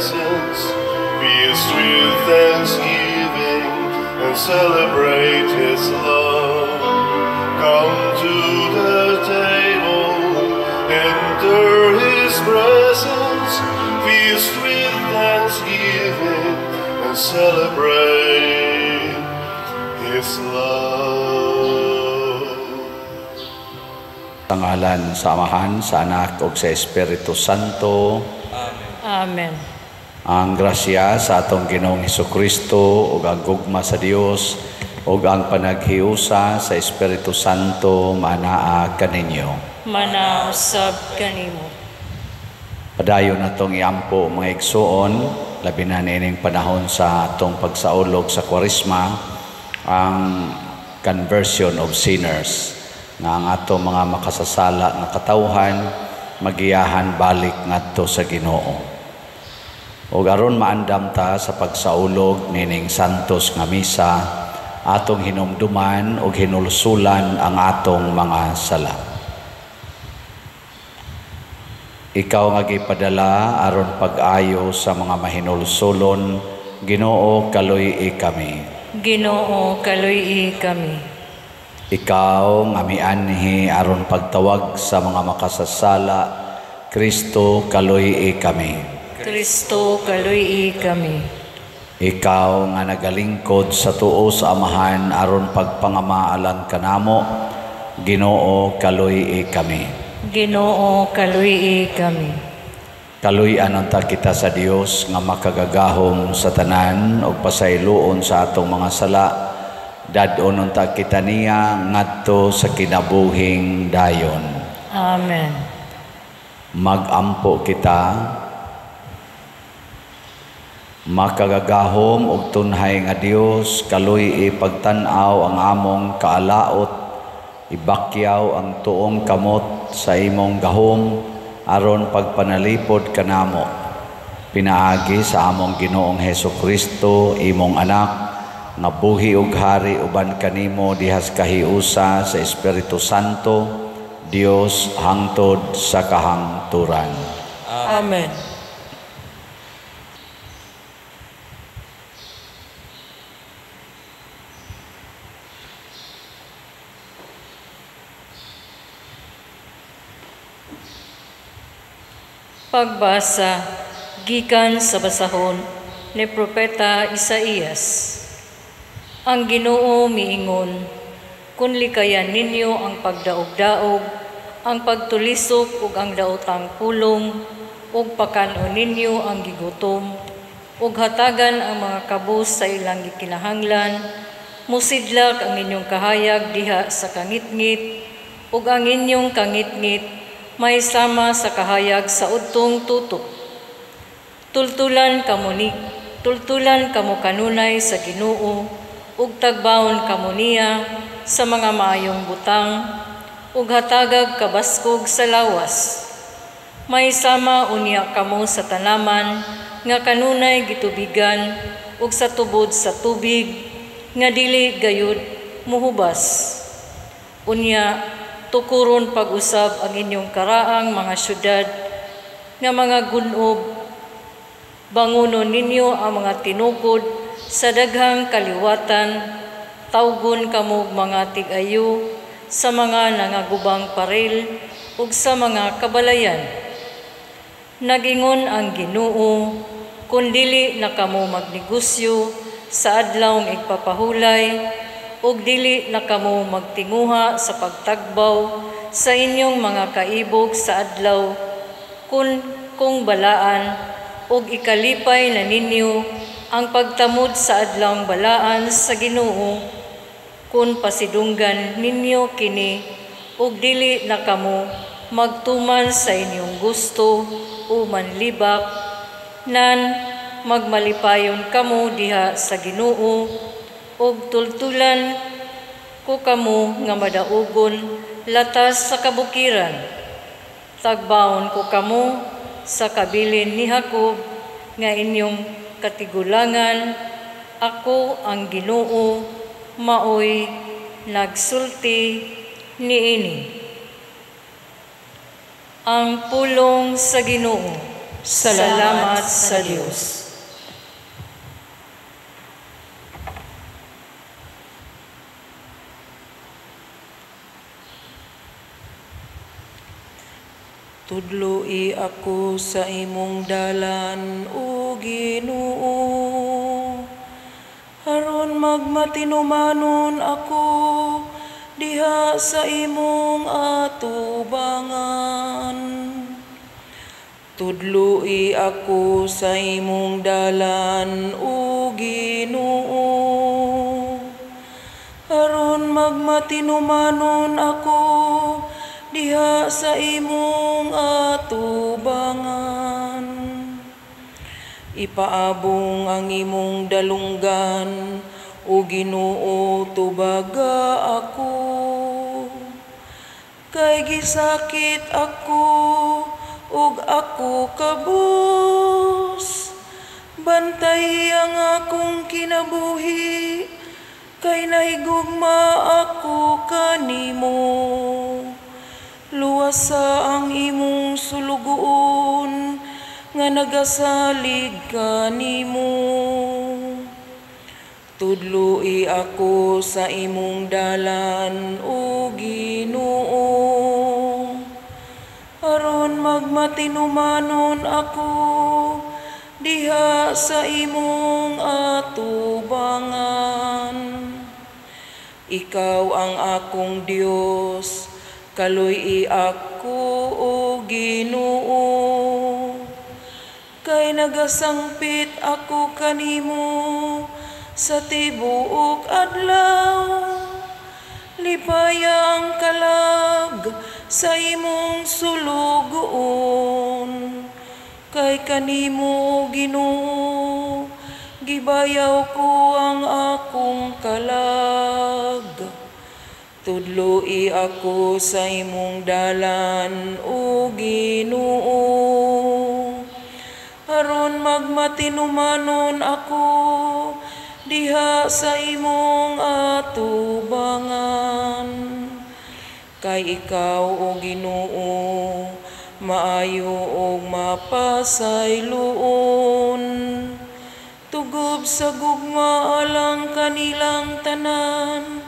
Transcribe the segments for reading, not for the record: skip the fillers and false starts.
presence, feast with thanksgiving, and celebrate His love. Come to the table, enter His presence, feast with thanksgiving, and celebrate His love. Sa ngalan sa Amahan, sa Anak ug sa Espiritu Santo. Amen. Ang grasya sa atong Ginoong Hesukristo ug ang gugma sa Dios ug ang panaghiusa sa Espiritu Santo manaa kaninyo. Manausab kanimo. Padayon natong iampo, mga igsuon, labi na niining panahon sa atong pagsaulog sa Kwaresma, ang conversion of sinners, nga ang atong mga makasasala nga katawhan magiyahan balik ngadto sa Ginoo. Ug aron maandam ta sa pagsaulog nining santos nga misa, atong hinumduman ug hinulsulan ang atong mga sala. Ikaw nga gipadala aron pag-ayo sa mga mahinulsulon, Ginoo, kaluy-i kami. Ginoo, kaluy-i kami. Ikaw nga mianhi aron pagtawag sa mga makasasala, Kristo, kaluy-i kami. Kristo, kaluy-i kami. Ikaw nga nagalingkod sa tuo sa Amahan aron pagpangamaalan kanamo, Ginoo, kaluy-i kami. Ginoo, kaluy-i kami. Kaluy-an unta kita sa Dios nga makagagahom sa tanan ug pasayloon sa atong mga sala. Dad-on unta kita niya ngadto sa kinabuhing dayon. Amen. Magampo kita. Makagagahom ug tunhay nga Dios, kaluy-i pagtan-aw ang among kaalaot, ibakyaw ang tuong kamot sa imong gahom aron pagpanalipod kanamo. Pinaagi sa among Ginoong Hesukristo, imong anak, nga buhi ug hari uban kanimo dihas kahiusa sa Espiritu Santo, Dios hangtod sa kahangturan. Amen. Pagbasa gikan sa basahon ni Propeta Isaías. Ang Ginoo miingon, kun likayan ninyo ang pagdaog-daog, ang pagtulisok ug ang daotang pulong, ug pakan-on ninyo ang gigutom, ug hatagan ang mga kabus sa ilang gikinahanglan, musidlak ang inyong kahayag diha sa kangitngit, ug ang inyong kangitngit may sama sa kahayag sa udtong tutok. Tultulan kamo kanunay sa Ginoo, ug tagbaon kamo niya sa mga maayong butang, ug hatagag kabaskog sa lawas. May sama unya kamo sa tanaman nga kanunay gitubigan, ug sa tubod sa tubig nga dili gayud muhubas. Unya tukuron pag-usab ang inyong karaang mga syudad nga mga gunob, bangunon ninyo ang mga tinukod sa daghang kaliwatan, tawgon kamo mga tig-ayo sa mga nangagubang paril ug sa mga kabalayan. Nagingon ang Ginoo, kun dili na kamo magnegosyo sa adlawng igpapahulay, ug dili na kamo magtinguha sa pagtagbaw sa inyong mga kaibog sa adlaw, kung balaan, ug ikalipay na ninyo ang pagtamod sa adlawng balaan sa Ginoo, kun pasidunggan ninyo kini, ug dili na kamo magtuman sa inyong gusto o manlibak, nan magmalipayon kamo diha sa Ginoo, ug tultulan ko kamo nga madaugon latas sa kabukiran. Tagbaon ko kamo sa kabilin ni Jacob nga inyong katigulangan. Ako ang Ginoo, maoy nagsulti niini. Ang pulong sa Ginoo. Salamat sa Dios. Tudloi ako sa imong dalan, o Ginoo, aron magmatinumanon ako diha sa imong atubangan. Tudloi ako sa imong dalan, o Ginoo, aron magmatinumanon ako diha sa imong atubangan. Ipaabong ang imong dalunggan, o Ginoo, tubaga ako. Kay gisakit ako ug ako kabus. Bantay ang akong kinabuhi, kay nahigugma ako kanimo. Luwasa ang imong sulugoon nga nagasalig kanimo. Tudloi ako sa imong dalan, o Ginoo, aron magmatinumanon ako diha sa imong atubangan. Ikaw ang akong Dios, kaluy-i ako, o Ginoo, kay nagasangpit ako kanimo sa tibuok adlaw. Lipaya ang kalag sa imong sulugoon, kay kanimo, Ginoo, gibayaw ko ang akong kalag. Tudloi ako sa imong dalan, o Ginoo, aron magmatinumanon ako diha sa imong atubangan. Kay ikaw, o Ginoo, maayo ug mapasayloon. Tugob sa gugma alang kanilang tanan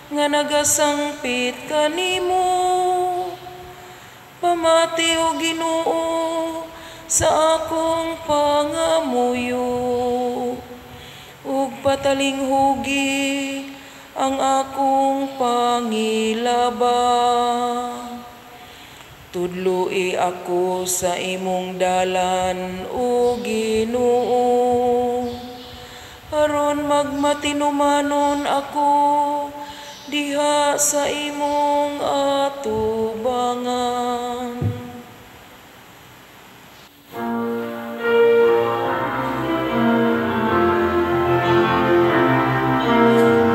nga nagasangpit kanimo. Pamati, o Ginoo, sa akong pangamuyo, ug patalinghugi ang akong pangilaba. Tudloi ako sa imong dalan, o Ginoo, aron magmatinumanon ako diha sa imong atubangan.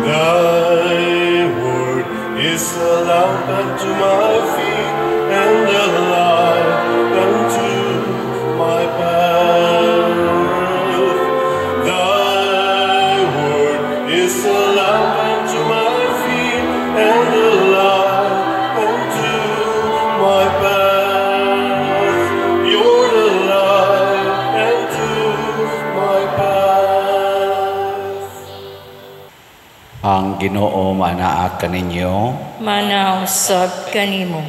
Thy word is a lamp unto my feet and a light unto my path. Thy word is a lamp unto my feet and a light unto my path. You're the light unto my path. Ang Ginoo manaa kaninyo. Manaw sab kanimo.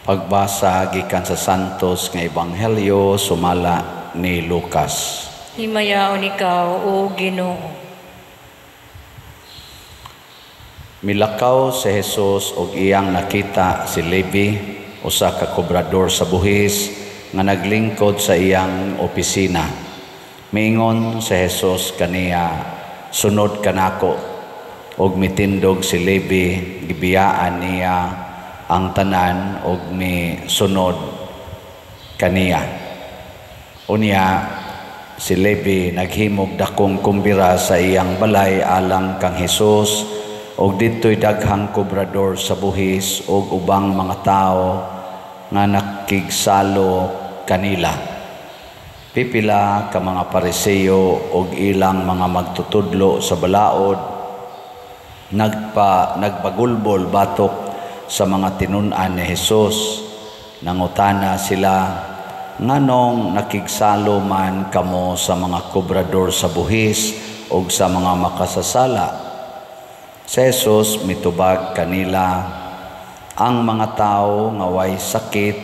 Pagbasa gikan sa Santos nga Ebanghelyo sumala ni Lucas. Himayaon ikaw, o Ginoo. Milakaw si Jesus og iyang nakita si Levi, usa ka kobrador sa buhis nga naglingkod sa iyang opisina. Miingon si Jesus kaniya, "Sunod kanako." Og mitindog si Levi, gibiyaan niya ang tanan og misunod kaniya. Unya si Levi naghimog dakong kumbira sa iyang balay alang kang Hesus, og didto'y daghang kobrador sa buhis og ubang mga tawo nga nakigsalo kanila. Pipila ka mga Pariseo og ilang mga magtutudlo sa balaod nagbagulbol batok sa mga tinun-an ni Hesus. Nangutana sila, nganong nakigsalo man kamo sa mga kobrador sa buhis ug sa mga makasasala?" Si Jesus mitubag kanila, "Ang mga tawo nga way sakit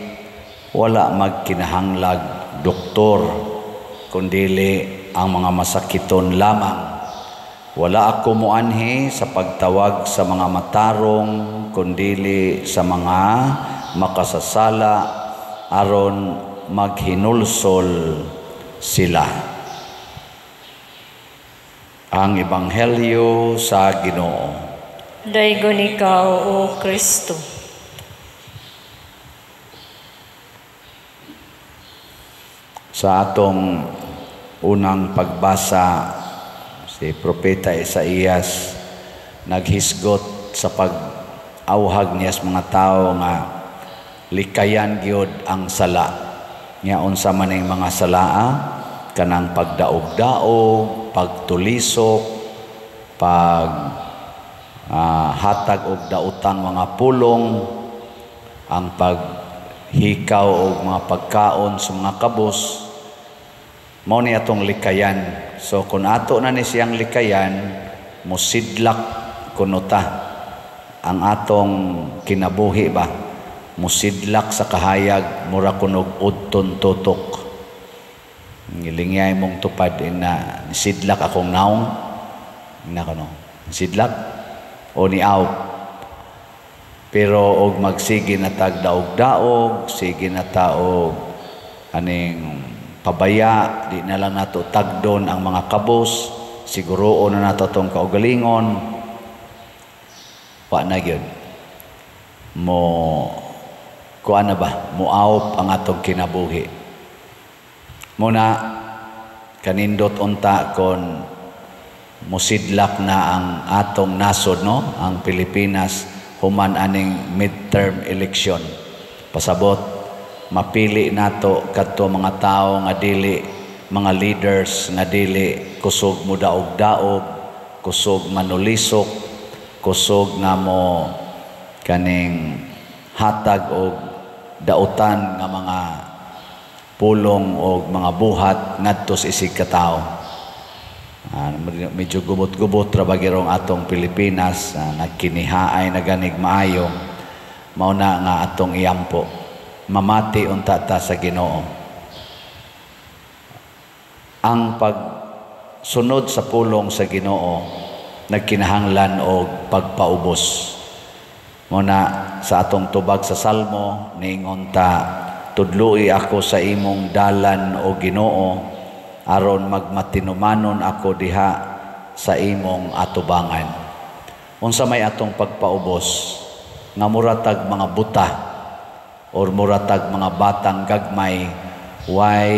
wala magkinahanglag doktor, kundili ang mga masakiton lamang. Wala ako moanhi sa pagtawag sa mga matarong, kundili sa mga makasasala aron maghinulsol sila." Ang Ebanghelyo sa Ginoo. Daygon ikaw, O Kristo. Sa atong unang pagbasa, si Propeta Isaías naghisgot sa pag-awhag niya sa mga tao nga likayan gyud ang sala. Nya unsa man ning mga salaa? Kanang pagdaog-daog, pagtulisok, pag hatag og daotang mga pulong, ang paghikaw og mga pagkaon sa mga kabos. Mao ni atong likayan. So kung ato na ni siyang likayan, musidlak kuno ta ang atong kinabuhi ba, musidlak sa kahayag, mura kunog udton tutok. Ngilingyay mong tupad ina sidlak akong naong ina kuno sidlak o niaw. Pero og magsige na tag daog-daog, sige na ta og aning pabaya, di na lang nato tagdon ang mga kabos, siguroon na nato tong kaugalingon, wa na gyud mo kuan na ba, muawp ang atong kinabuhi. Muna kanindot unta kon musidlak na ang atong nasod, no, ang Pilipinas human aning midterm election. Pasabot mapili nato kadto mga tawo nga dili mga leaders nga dili kusog mo daog-daog, kusog manulisok, kusog nga mo kaning hatag og dautan nga mga pulong og mga buhat ngadto sa isig ka tawo. Medyo gubot-gubot ra ba girong atong Pilipinas, nagkinihaay na ganig maayo, mao na nga atong iampo. Mamati unta ta sa Ginoo. Ang pagsunod sa pulong sa Ginoo nagkinahanglan og pagpaubos. Muna sa atong tubag sa Salmo niingon ta, "Tudloi ako sa imong dalan, o Ginoo, aron magmatinumanon ako diha sa imong atubangan." Unsa may atong pagpaubos? Nga muratag mga buta or muratag mga batang gagmay, way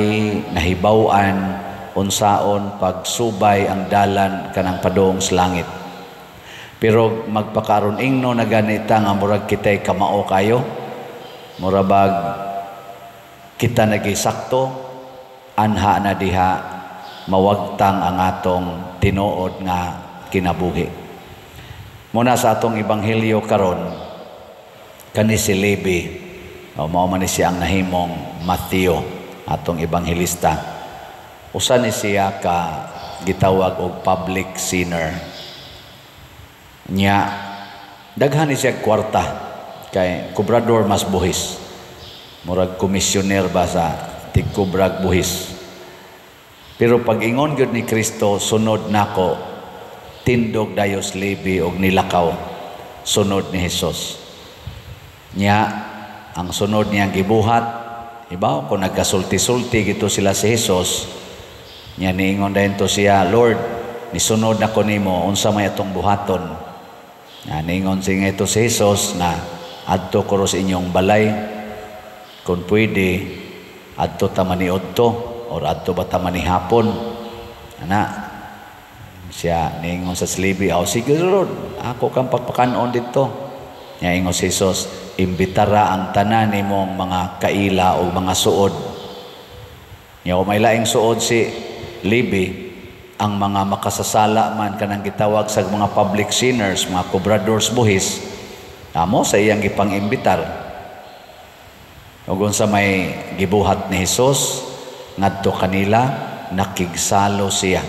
nahibaw-an unsaon pagsubay ang dalan kanang padung sa langit. Pero magpakaron ingno na ganita nga murag kitay kamao kayo, murabag kita nagisakto, anha na diha mawagtang ang atong tinuod nga kinabuhi. Muna sa atong ebanghelyo karon, kani si Levi, o mao man ni siya ang nahimong Mateo, atong ebanghelista. Usa ni siya ka gitawag og public sinner. Nya daghan ni siya kwarta kay kobrador mas buhis. Murag komisyoner ba sa tigkobrag buhis. Pero pag ingon gyud ni Kristo, sunod nako, tindog dayos Levi og nilakaw sunod ni Hesus. Nya ang sunod niyang gibuhat, ibaw kung nagkasulti-sulti gito sila si Hesus, nya niingon dayon to siya, "Lord, nisunod nako nimo, unsa may atong buhaton?" Nya niingon siya ito si Hesus na adto ko sa inyong balay, kung pwede adto ta maniudto or adto ba ta manihapon. Ana siya niingon sa Levi, "Aw sige Lord, ako kang pagpakanon didto." Nya ingon si Hesus, "Imbitara ang tanan nimong mga kaila o mga suod." Nya may laing suod si Levi, ang mga makasasala man kanang gitawag sa mga public sinners, mga kobradors buhis, amo sa iyang gipang-imbitar. Ug unsa may gibuhat ni Hesus ngadto kanila, nakigsalo siya.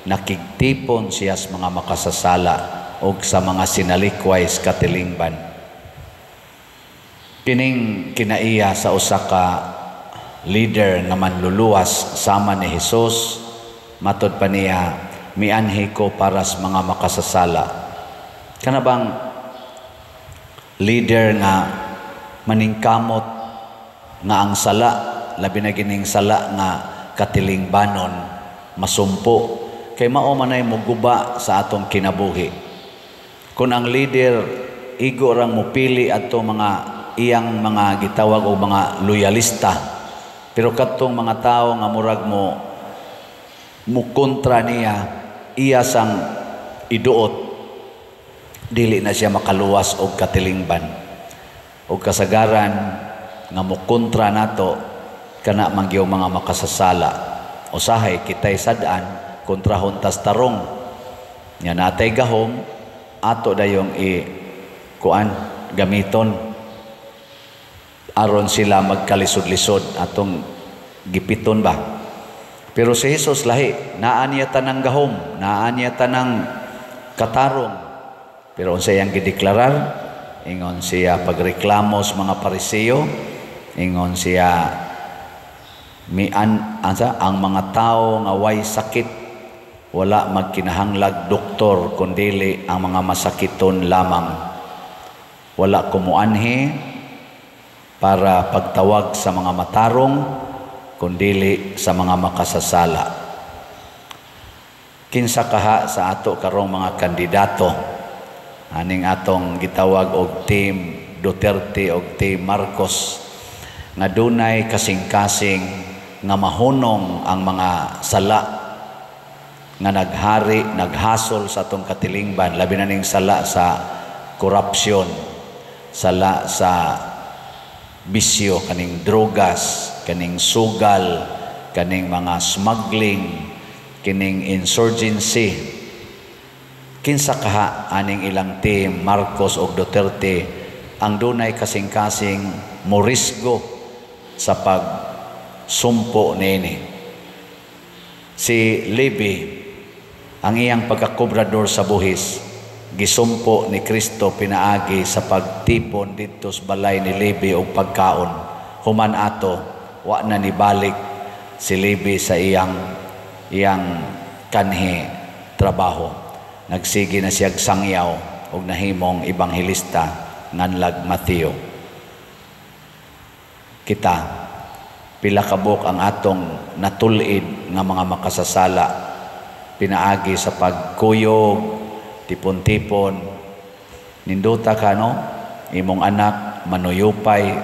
Nakigtipon siya sa mga makasasala ug sa mga sinalikway sa katilingban. Kining kinaiya sa usa ka leader nga manluluwas sama ni Hesus, matud pa niya, "Mianhi ko para sa mga makasasala." Kana bang leader nga maningkamot nga ang sala, labi na gining sala nga katilingbanon, masumpo, kay mao manay muguba sa atong kinabuhi. Kung ang leader igo rang mupili adto mga iyang mga gitawag og mga loyalista, pero kadtong mga tawo nga murag mo mukontra niya, iya sang iduot, dili na siya makaluwas og katilingban. Og kasagaran nga mukontra nato kana man gyud mga makasasala. Usahay kitay sad-an kontrahon tas tarong nya natay gahom, ato dayong i kuan gamiton aron sila magkalisod-lisod, atong gipiton ba. Pero si Jesus lahi, naa niya tanang gahom, naa niya tanang katarong, pero unsa iyang gideklarar? Ingon siya pagreklamo sa mga Pariseo, ingon siya, mian asa ang mga tao nga way sakit wala magkinahanglag doktor, kundili ang mga masakiton lamang. Wala ko muanhi para pagtawag sa mga matarong, kundili sa mga makasasala. Kinsa kaha sa ato karong mga kandidato aning atong gitawag og Team Duterte og Team Marcos nga dunay kasing-kasing nga mahunong ang mga sala nga naghari, naghasol sa atong katilingban, labi na ning sala sa korupsyon, sala sa bisyo, kaning drogas, kaning sugal, kaning mga smuggling, kining insurgency? Kinsa kaha aning ilang Team Marcos og Duterte ang dunay kasing-kasing morisgo sa pagsumpo niini? Si Levi, ang iyang pagkakobrador sa buhis, gisumpo ni Kristo pinaagi sa pagtipon didto sa balay ni Levi og pagkaon. Human ato, wa na nibalik si Levi sa iyang iyang kanhi trabaho. Nagsige na siyag sangyaw og nahimong ebanghelista nganlag Mateo. Kita, pila kabuk ang atong natulid nga mga makasasala pinaagi sa pagkuyog, tipon-tipon? Nindota ka, no? Imong anak manuyupay,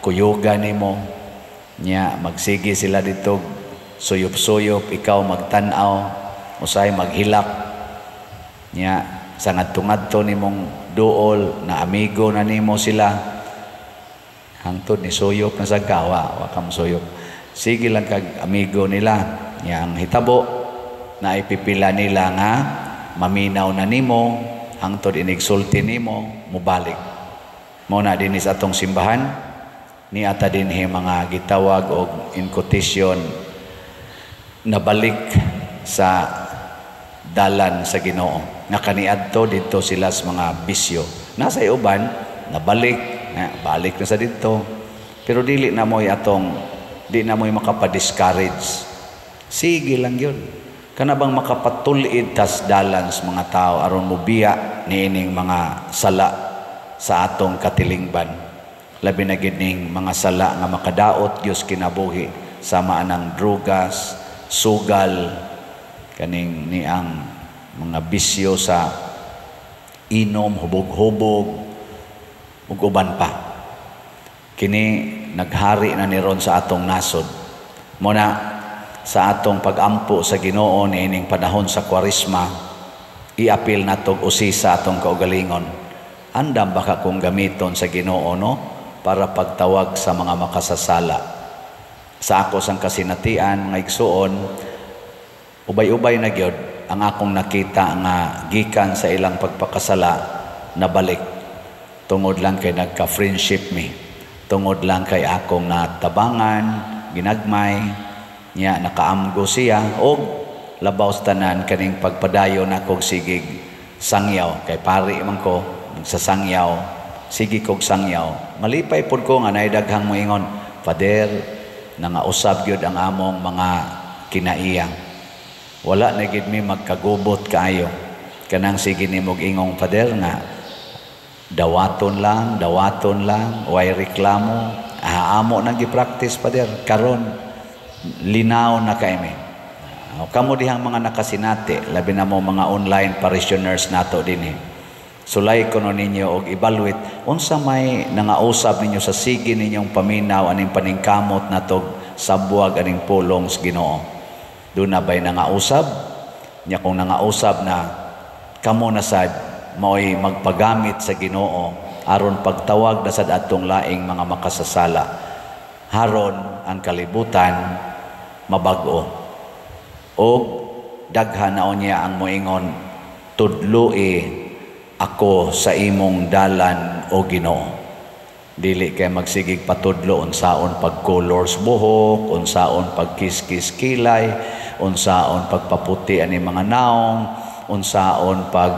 kuyugan nimo nya, magsige sila dito suyop-suyop, ikaw magtan-aw, usay maghilak nya sa ngadto-ngadto nimong duol na amigo na nimo sila hangtod ni suyop na sa gawa. Wa ka suyop, sige lang kag amigo nila nya. Ang hitabo na ipipila nila nga maminaw na nimo hangtod inigsulti nimo mobalik mo na dinhi sa atong simbahan. Ni ata dinhi mga gitawag og, in quotation, nabalik sa dalan sa Ginoo nga kaniadto didto sila sa mga bisyo. Nasa uban nabalik, balik na sa didto, pero dili na mo'y atong di na mo'y makapa-discourage. Sige lang yun. Kana bang makapatulid tas dalan sa mga tao aron mobiya niining mga sala sa atong katilingban, labi na gid ning mga sala nga makadaot Dios kinabuhi, sama anang drogas, sugal, kaning niang mga bisyo sa inom, hubog-hubog ug uban pa. Kini naghari na ni ron sa atong nasod. Mo na sa atong pagampo sa Ginoo niining panahon sa Kwaresma, iapil natog usisa atong kaugalingon. Andam ba ka kung gamiton sa Ginoo, no, para pagtawag sa mga makasasala? Sa ako sang kasinatian, mga igsuon, ubay-ubay na gyud ang akong nakita nga gikan sa ilang pagpakasala nabalik tungod lang kay nagka-friendship mi. Tungod lang kay akong natabangan, ginagmay, niya nakaamgo siya, og labaw sa tanan kaning pagpadayon akong sigig sangyaw. Kay pari man ko, magsasangyaw, sige kog sangyaw. Malipay pod ko nga naay daghang moingon, Father, nangausab gyud ang among mga kinaiyang. Wala na gid mi magkagubot kaayo. Kanang sige nimog ingong Father nga dawaton lang, way reklamo. Amo nang gi-practice, Father. Karon linaw na kay mi. Kamo dihang mga nakasinati, labi na mo mga online parishioners nato dinhi. Sulay kuno ninyo og evaluate unsa may nangausab ninyo sa sige ninyong paminaw aning paningkamot natog sabwag aning pulong sa Ginoo. Doon na ba'y nangausab? Nya kung nangausab na kamo na sad mao'y magpagamit sa Ginoo aron pagtawag na sad atong laing mga makasasala. Haron ang kalibutan mabag-o. Og daghan na unya ang moingon, tudloi ako sa imong dalan o Ginoo. Dili kay magsigig patudlo unsaon pag-color sa buhok, unsaon pagkiskis kilay, unsaon pagpaputi ani mga naong, unsaon pag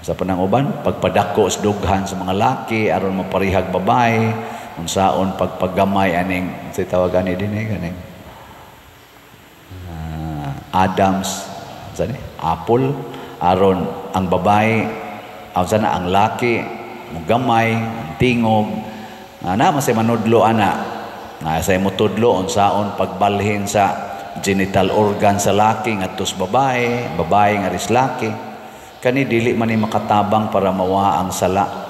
sa panang uban, pagpadako sa dughan sa mga laki aron maparihag babae, unsaon pagpagamay aning unsay tawagan ni dinhi kaning Adams sa ni apple aron ang babae sana ang laki mugamay ang tingog ana man say manudlo ana na say motudlo unsaon pagbalhin sa genital organ sa laki ngadto sa babae, babae nga ris laki. Kani dili man ni makatabang para mawa ang sala.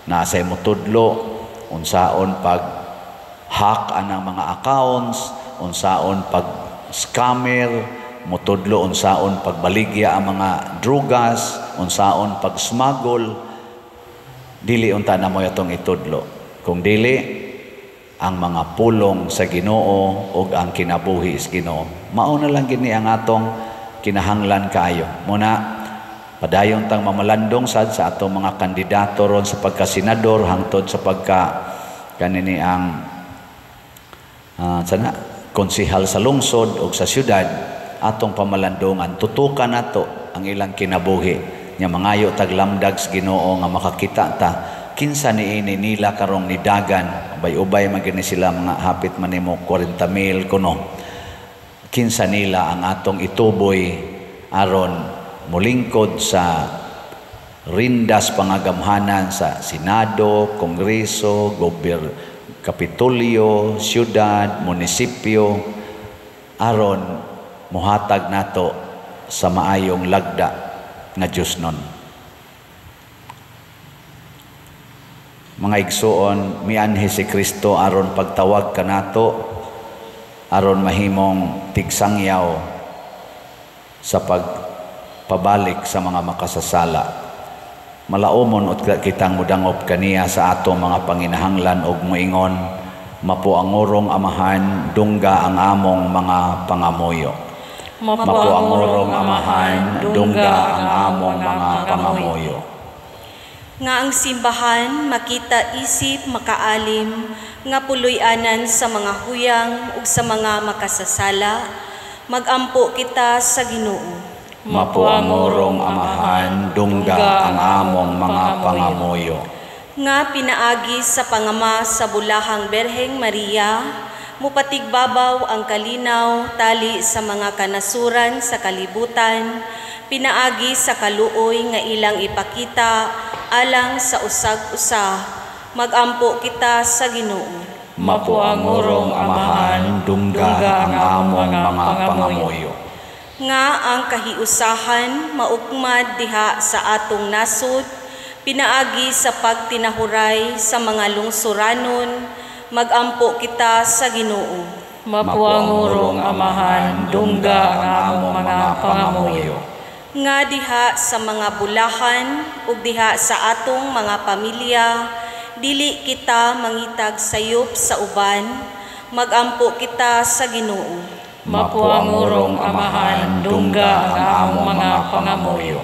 Na say motudlo unsaon pag hack anang mga accounts, unsaon pag scammer, motudlo unsaon pagbaligya ang mga drugas, unsaon pag smuggle. Dili unta na mo atong itudlo. Kung dili ang mga pulong sa Ginoo ug ang kinabuhi sa Ginoo. Mao na lang gini ang atong kinahanglan kaayo. Muna padayon tang mamalandong sad sa atong mga kandidato ron sa pagkasenador hangtod sa pagka kanini ang sana konsehal sa lungsod ug sa syudad, atong pamalandongan tutukan nato ang ilang kinabuhi. Nya mangayo tag lamdag sa Ginoo nga makakita ta kinsa niini nila karong nidagan, ubay-ubay man gini sila mga hapit man nimo 40,000 kuno. Kinsa nila ang atong ituboy aron molingkod sa rindas pangagamhanan sa Senado, Kongreso, Kapitolyo, syudad, munisipyo, aron mohatag nato sa maayong lagda nga Dios nun. Mga igsuon, mianhi si Kristo aron pagtawag kanato, aron mahimong tigsangyaw sa pagpabalik sa mga makasasala. Malaumon ut kitang mudangop kaniya sa atong mga panginahanglan og moingon, mapo ang urong Amahan, dungga ang among mga pangamuyo. Mapo ang urong Amahan, dungga ang among mga pangamuyo. Nga ang simbahan makita isip makaalim, nga puloy-anan sa mga huyang ug sa mga makasasala, magampo kita sa Ginoo. Mapo ang urong Amahan, dungga ang among mga pangamuyo. Nga pinaagi sa pangama sa bulahang Berheng Maria, mupatigbabaw ang kalinaw tali sa mga kanasuran sa kalibutan, pinaagi sa kaluoy nga ilang ipakita alang sa usag-usa, magampo kita sa Ginoo. Mapo ang urong Amahan, dungga ang among mga pangamuyo. Nga ang kahiusahan maugmad diha sa atong nasod, pinaagi sa pagtinahuray sa mga lungsuranon, magampo kita sa Ginoo. Mapo ang urong Amahan, dungga ang among mga pangamuyo. Nga diha sa mga bulahan ug diha sa atong mga pamilya, dili kita mangitag sayop sa uban, magampo kita sa Ginoo. Mapo ang urong Amahan, dungga ang among mga pangamuyo.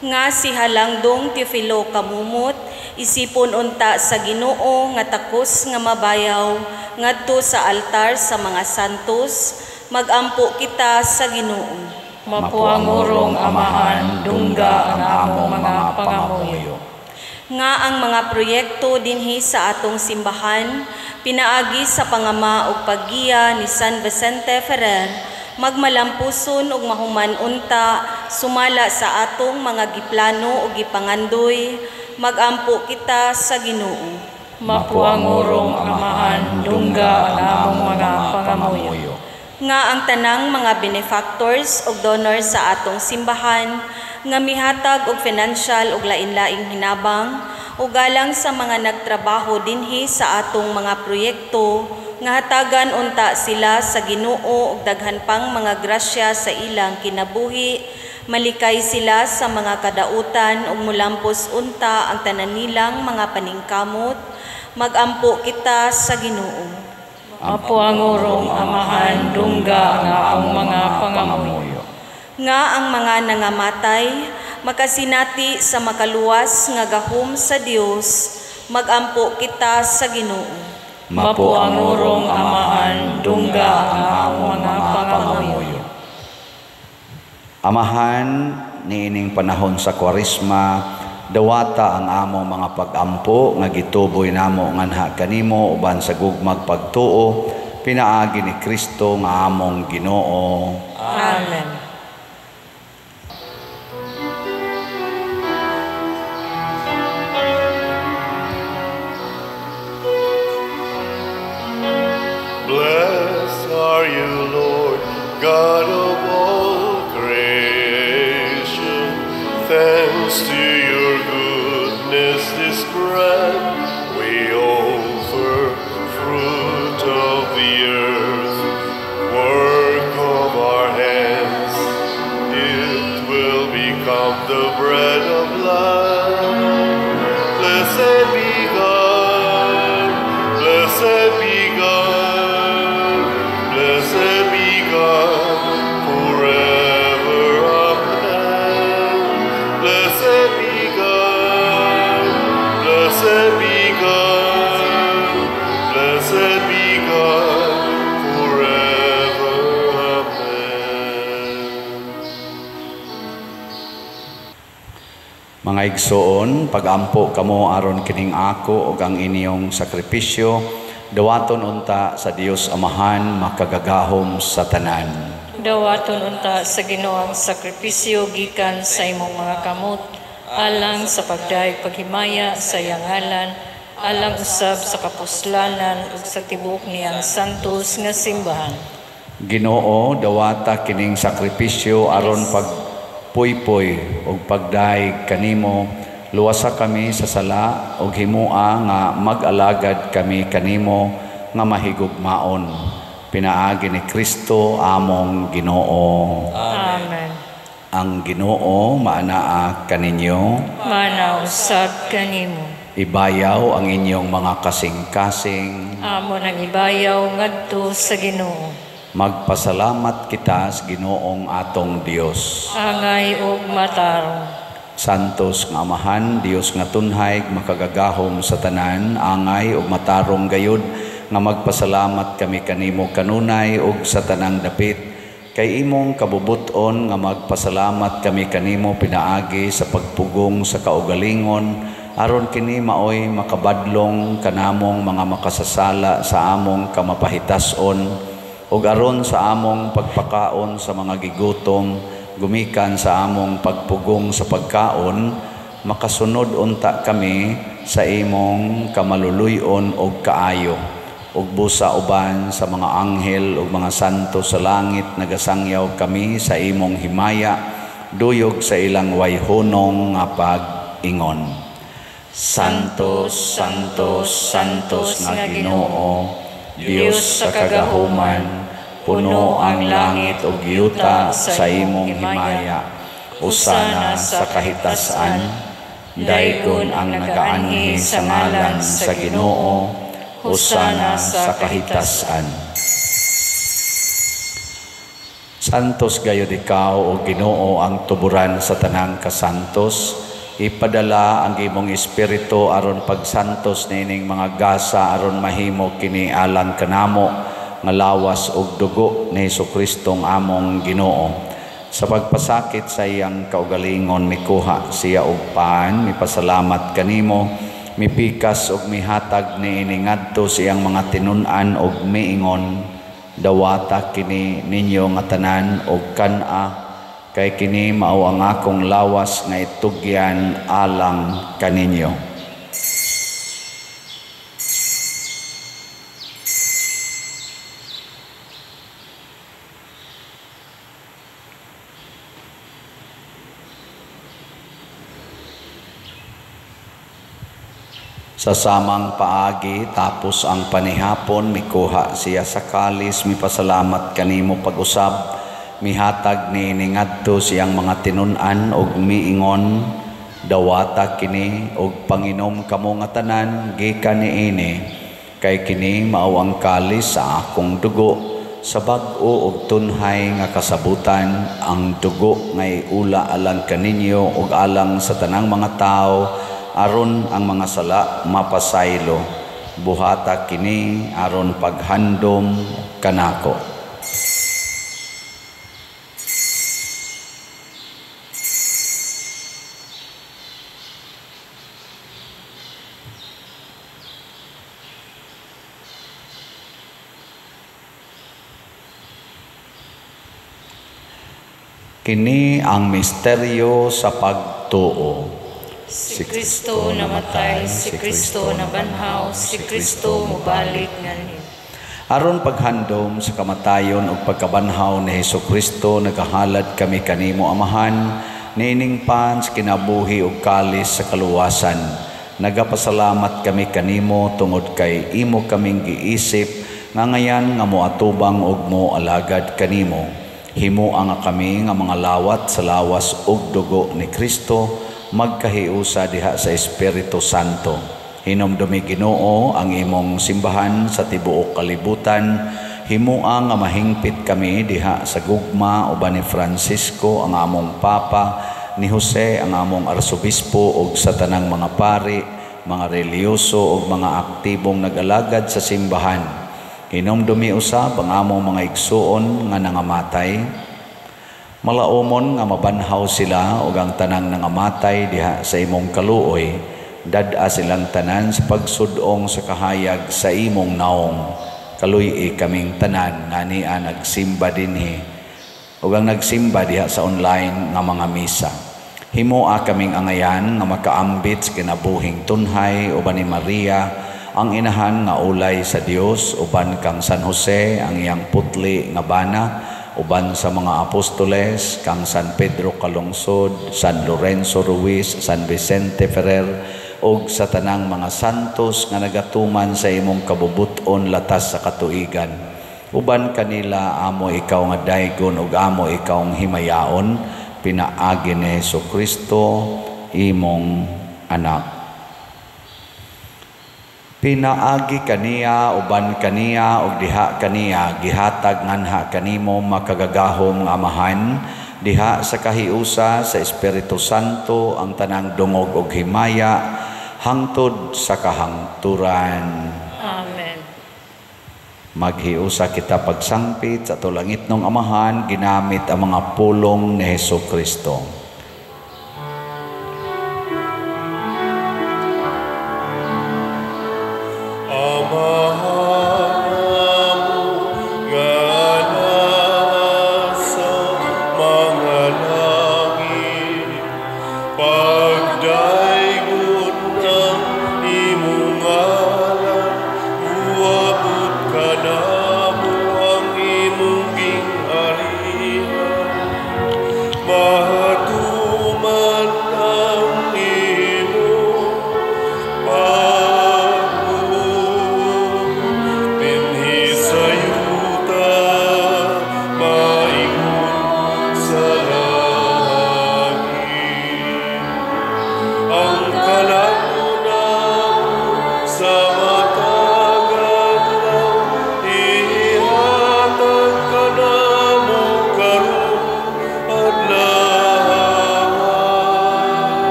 Nga si Halangdong Teofilo Camomot, isipon unta sa Ginoo nga takos nga mabayaw ngadto sa altar sa mga santos, magampo kita sa Ginoo. Mapuangurong Amahan, dungga ang among mga pangamuyo. Nga ang mga proyekto dinhi sa atong simbahan, pinaagi sa pangama ug paggiya ni San Vicente Ferrer, magmalampuson ug mahuman unta sumala sa atong mga giplano ug gipangandoy, magampo kita sa Ginoo. Mapuangurong Amahan, dungga ang among mga pangamuyo. Nga ang tanang mga benefactors ug donors sa atong simbahan nga mihatag og financial ug lain-laing hinabang ug galang sa mga nagtrabaho dinhi sa atong mga proyekto, nga hatagan unta sila sa Ginoo ug daghan pang mga grasya sa ilang kinabuhi, malikay sila sa mga kadautan ug mulampos unta ang tanan nilang mga paningkamot, magampo kita sa Ginoo. Mapuangurong Amahan, dungga ang among mga pangamuyo. Nga ang mga nangamatay makasinati sa makaluwas nga gahom sa Dios, magampo kita sa Ginoo. Mapuangurong Amahan, dungga ang among mga pangamuyo. Amahan, niining panahon sa Kwaresma, dawata ang among mga pag-ampo nga gituboy namo nganha kanimo uban sa gugmag pagtuo, pinaagi ni Kristo nga among Ginoo. Amen. Blessed are you, Lord, God of all creation. Thanks to your goodness, this bread we offer, fruit of the earth, work of our hands. It will become the bread of life. Blessed be God, blessed be God, blessed be God forever. Amen. Blessed be God, blessed be God, blessed be God forever. Amen. Mga igsoon, pagampo kamo aron kining ako ug ang inyong sakripisyo, dawaton unta sa Dios Amahan makagagahom sa tanan. Dawaton unta sa Ginoo ang sakripisyo gikan sa imong mga kamot, alang sa pagdayeg paghimaya sa iyang ngalan, alang usab sa kapuslanan ug sa tibuok niyang santos nga simbahan. Ginoo, dawata kining sakripisyo aron pagpuypoy ug pagdayeg kanimo, luwasa kami sa sala ug himua nga mag-alagad kami kanimo nga mahigugmaon. Pinaagi ni Kristo among Ginoo. Amen. Ang Ginoo maanaa kaninyo, Mana usab kanimo. Ibayaw ang inyong mga kasing-kasing. Amo nang ibayaw ngadto sa Ginoo. Magpasalamat kita sa Ginoong atong Dios. Angay ug matarong. Santos nga Amahan, Dios nga tunhay, makagagahom sa tanan, angay ug matarong gayud nga magpasalamat kami kanimo kanunay ug sa tanang dapit. Kay imong kabubuton nga magpasalamat kami kanimo pinaagi sa pagpugong sa kaugalingon, aron kini maoy makabadlong kanamong mga makasasala sa among kamapahitas-on, ug aron sa among pagpakaon sa mga gigutom, gumikan sa among pagpugong sa pagkaon, makasunod unta kami sa imong kamaluluyon og kaayo. Ug busa uban sa mga anghel ug mga santo sa langit, nagasangyaw kami sa imong himaya, duyog sa ilang wayhunong nga pag-ingon. Santos, Santos, Santos nga Ginoo, Dios sa kagahuman, puno ang langit ug yuta sa imong himaya. Usana sa kahitasan, daygon ang nagaanhi sa ngalan sa Ginoo, hosana sa kahitasan. Santos gayud ikaw, o Ginoo, ang tuburan sa tanang kasantos. Ipadala ang imong espiritu aron pagsantos niining mga gasa aron mahimo kini alang kanamo nga lawas ug dugo ni Hesukristo among Ginoo. Sa pagpasakit sa iyang kaugalingon mikuha siya og pan, mipasalamat kanimo, mipikas ug mihatag niini ngadto sa iyang mga tinun-an ug miingon, dawata kini ninyo nga tanan og kan-a, kay kini mao ang akong lawas nga itugyan alang kaninyo. Sa samang paagi, tapos ang panihapon, mikuha siya sa kalis, mipasalamat kanimo pag-usab, mihatag ni ningadto siyang mga tinun-an og miingon, dawata kini og panginom kamo nga tanan gikan niini, kay kini mao ang kalis sa akong dugo, sa bag-o og tunhay nga kasabutan, ang dugo nga iula alang kaninyo og alang sa tanang mga tawo, aron ang mga sala mapasaylo. Buhata kini aron paghandom kanako. Kini ang misteryo sa pagtuo. Si Kristo namatay, si Kristo nabanhaw, si Kristo mobalik nganhi. Aron paghandom sa kamatayon ug pagkabanhaw ni Hesukristo, nagahalad kami kanimo Amahan, niining pan sa kinabuhi ug kalis sa kaluwasan. Nagapasalamat kami kanimo tungod kay imo kaming giisip nga ngayan nga moatubang ug moalagad kanimo. Himoa nga kami nga mga lawat sa lawas ug dugo ni Kristo, magkahiusa diha sa Espiritu Santo. Hinumdumi Ginoo ang imong simbahan sa tibuok kalibutan. Himoa nga mahingpit kami diha sa gugma uban ni Francisco ang among Papa, ni Jose ang among Arsobispo ug sa tanang mga pari, mga relihiyoso ug mga aktibong nag-alagad sa simbahan. Hinumdumi usab ang among mga igsuon nga nangamatay. Malaumon nga mabanhaw sila ug ang tanang nangamatay diha sa imong kaluoy, dad-a silang tanan sa pagsudong sa kahayag sa imong naong. Kaluy-i kaming tanan nga nia nagsimba dinhi ug ang nagsimba diha sa online nga mga misa. Himoa kaming angayan nga makaambit sa kinabuhing tunhay uban ni Maria ang inahan nga ulay sa Dios, uban kang San Jose ang iyang putli nga bana, uban sa mga apostoles, kang San Pedro Calungsod, San Lorenzo Ruiz, San Vicente Ferrer, ug sa tanang mga santos nga nagatuman sa imong kabubut-on latas sa katuigan. Uban kanila amo ikaw nga daygon ug amo ikaw ang himayaon, pinaagi ni Hesukristo imong anak. Pinaagi kaniya, uban kaniya, ug diha kaniya, gihatag nganha kanimo makagagahom nga Amahan, diha sa kahiusa sa Espiritu Santo ang tanang dungog ug himaya hangtod sa kahangturan. Amen. Maghiusa kita pagsangpit sa ato langitnong Amahan ginamit ang mga pulong ni Hesukristo. Maha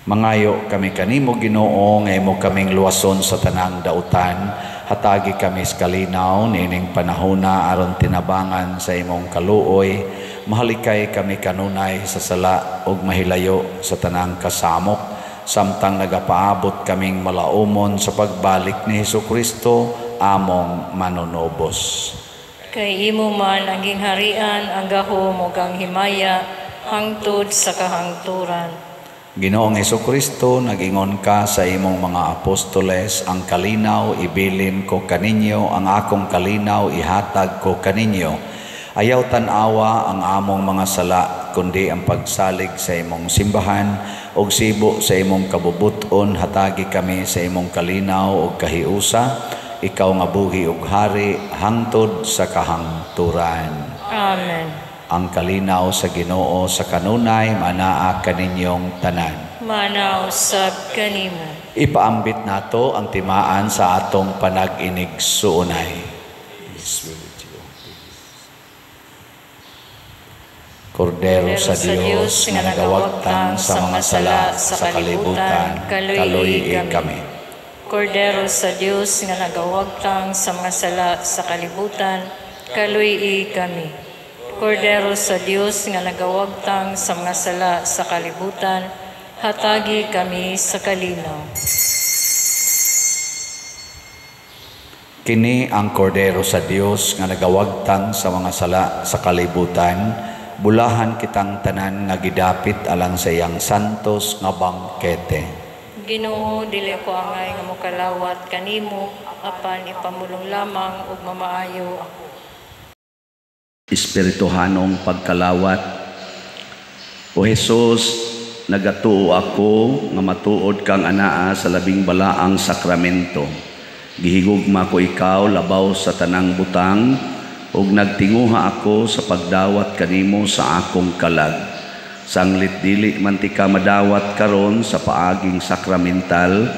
Mangayo kami kanimo, Ginoo, nga imo kaming luwason sa tanang dautan. Hatagi kami sa kalinaw niining panahona aron tinabangan sa imong kaluoy. Mahalikay kami kanunay sa sala ug mahilayo sa tanang kasamok, samtang nagapaabot kaming malaumon sa pagbalik ni Hesukristo among manunubos. Kay imo man ang gingharian, ang gahom ug ang himaya hangtod sa kahangturan. Ginoong Hesukristo, nag-ingon ka sa imong mga apostoles, ang kalinaw ibilin ko kaninyo, ang akong kalinaw ihatag ko kaninyo. Ayaw tan-awa ang among mga sala, kundi ang pagsalig sa imong simbahan ug sibo sa imong kabubut-on, hatagi kami sa imong kalinaw ug kahiusa, ikaw nga buhi ug hari hangtod sa kahangturan. Amen. Ang kalinaw sa Ginoo sa kanunay manaa kaninyong tanan. Manaw sab kanimo. Ipaambit nato ang timaan sa atong panag-inig-suunay. Kordero sa Dios nga nagawagtang sa mga sala sa kalibutan, kaluy-i kami. Kordero sa Dios nga nagawagtang sa mga sala sa kalibutan, kaluy-i kami. Kordero sa Dios nga nagawagtang sa mga sala sa kalibutan, hatagi kami sa kalinaw. Kini ang Kordero sa Dios nga nagawagtang sa mga sala sa kalibutan, bulahan kitang tanan nga gidapit alang sa iyang santos nga bangkete. Ginoo, dili ko angay nga mokalawat kanimo, apan ipamulong lamang ug mamaayo ako. Espirituhanong pagkalawat. O Hesus, nagatuo ako nga matuod kang anaa sa labing balaang sakramento. Gihigugma ko ikaw labaw sa tanang butang, ug nagtinguha ako sa pagdawat kanimo sa akong kalag. Sanglit dili man ti ka madawat karon sa paaging sakramental,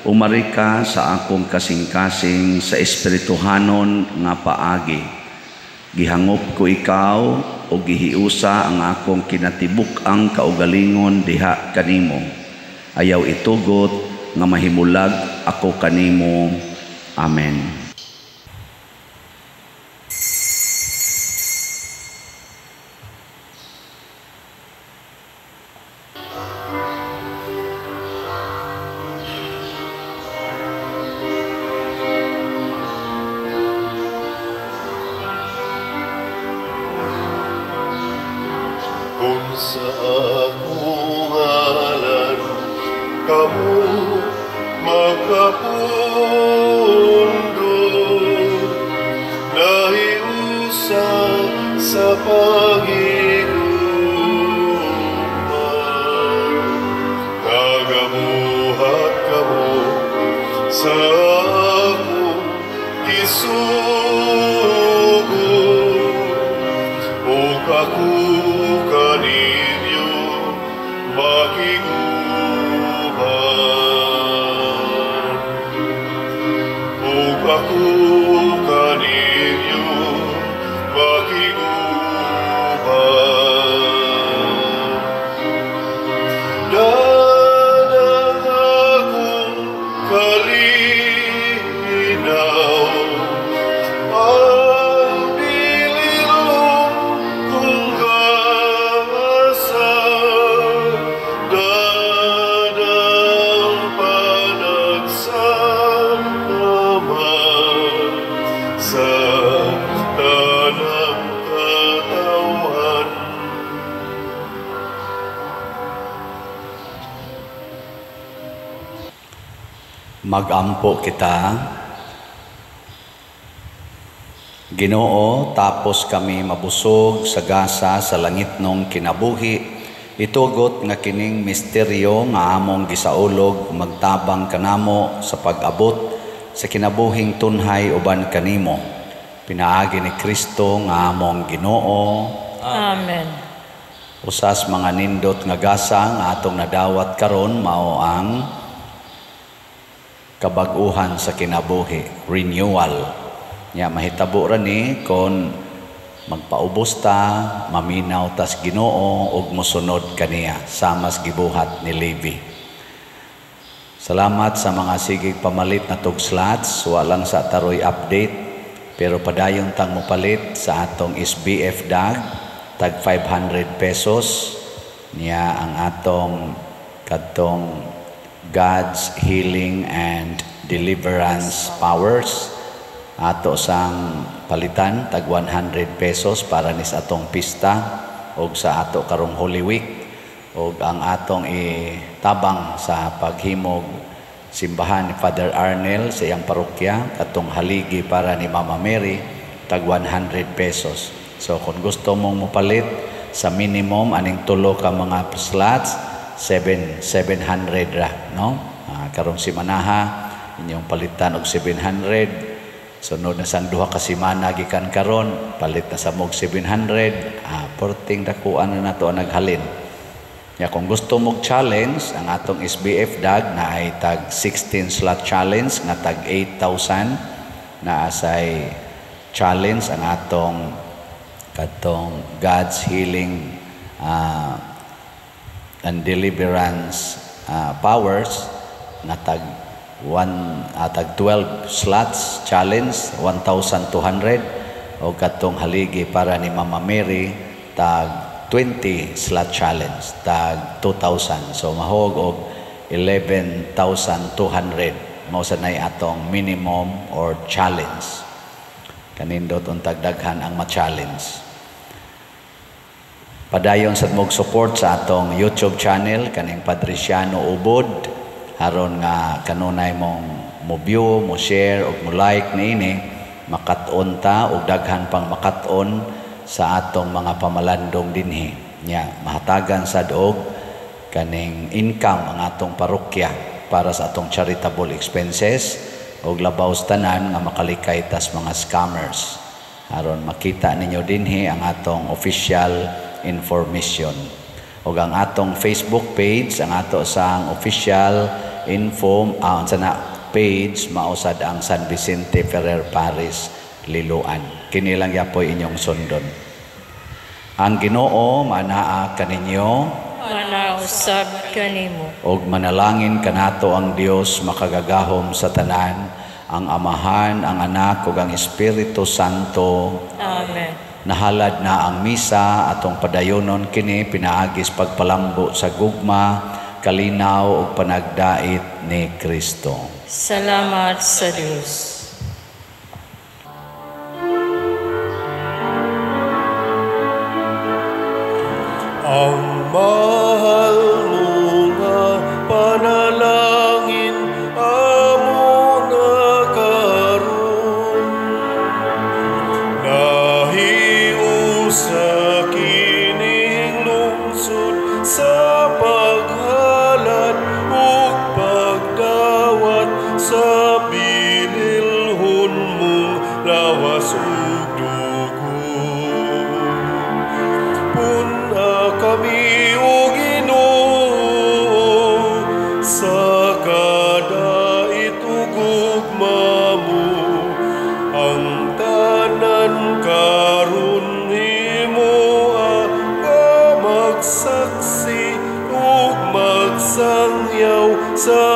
umari ka sa akong kasing-kasing sa espirituhanon nga paagi. Gihangop ko ikaw o gihiusa ang akong kinatibuk-ang kaugalingon diha kanimo. Ayaw itugot nga mahimulag ako kanimo. Amen. Sa akong ngalan kamo makapundo, nahiusa sa pagiguma, nagabuhat kamo sa akong isugo, ug ako kaninyo makiguban. Ug ako kaninyo makiguban. Dadang akong kalinaw, ang bililong kong gasa, dadang panagsama sa tanang katawhan. Magampo kita. Ginoo, tapos kami mabusog sa gasa sa langitnong kinabuhi, itugot nga kining misteryo nga among gisaulog magtabang kanamo sa pag-abot sa kinabuhing tunhay uban kanimo. Pinaagi ni Kristo nga among Ginoo. Amen. Usas mga nindot nga gasa nga atong nadawat karon mao ang kabag-uhan sa kinabuhi, renewal. Nya mahitabo ra ni kon magpaubos ta, maminaw tas Ginoo ug mosunod kaniya, samas gibuhat ni Levi. Salamat sa mga sigig pamalit na tog slots, walang sa taroy update, pero padayon tang mopalit sa atong SBF dag, tag 500 pesos niya ang atong kadtong God's healing and deliverance powers. Ato sang palitan tag 100 pesos para ni sa atong pista og sa ato karong Holy Week, og ang atong itabang sa paghimog simbahan ni Father Arnel sa iyang parokya katong haligi para ni Mama Mary tag 100 pesos. So kung gusto mong mopalit sa minimum aning tulo ka mga slots, 700 ra, no? Karong simanaha inyong palitan og 700. Sunod na sang duha ka semana gikan karon, palit na sa mog 700, porting dakuan na nato ang naghalin. Ya, kung gusto mog challenge, ang atong SBF dag na ay tag 16 slot challenge nga tag 8,000 na asay challenge ang atong katong God's healing and deliverance powers nga tag tag 12 slots challenge 1,200, o katong haligi para ni Mama Mary tag 20 slot challenge tag 2,000. So mahog og 11,200 mao sa nay atong minimum or challenge. Kanindot untag daghan ang ma-challenge. Padayon sad mog support sa atong YouTube channel kaning Padriciano Ubod, aron nga kanunay mong mo view, mo share ug mo like niini, makat-on ta ug daghan pang makat-on sa atong mga pamalandong dinhi. Nya mahatagan sad og kaning income ang atong parokya para sa atong charitable expenses ug labaw sa tanan nga makalikay tas mga scammers. Aron makita ninyo dinhi ang atong official information ug ang atong Facebook page, ang ato sang official info sa na page mausad ang San Vicente Ferrer Parish Liloan. Kini lang yapoy inyong sundon. Ang Ginoo manaa kaninyo, manausab kanimo, ug manalangin kanato ang Dios makagagahom sa tanan, ang Amahan, ang Anak ug ang Espiritu Santo. Amen. Nahalad na ang misa, atong padayonon kini pinaagis pagpalambo sa gugma, kalinaw ug panagdait ni Kristo. Salamat sa Dios. Ang mahal mo nga panalangin amo na karon, nahiusa kining lungsod sa paghalad ug pagdawat sa bililhon mong lawas ug dugo. Puna kami, O Ginoo, sa kadait ug gugma mo, ang tanan karon nimo nga magsaksi ug magsangyaw sa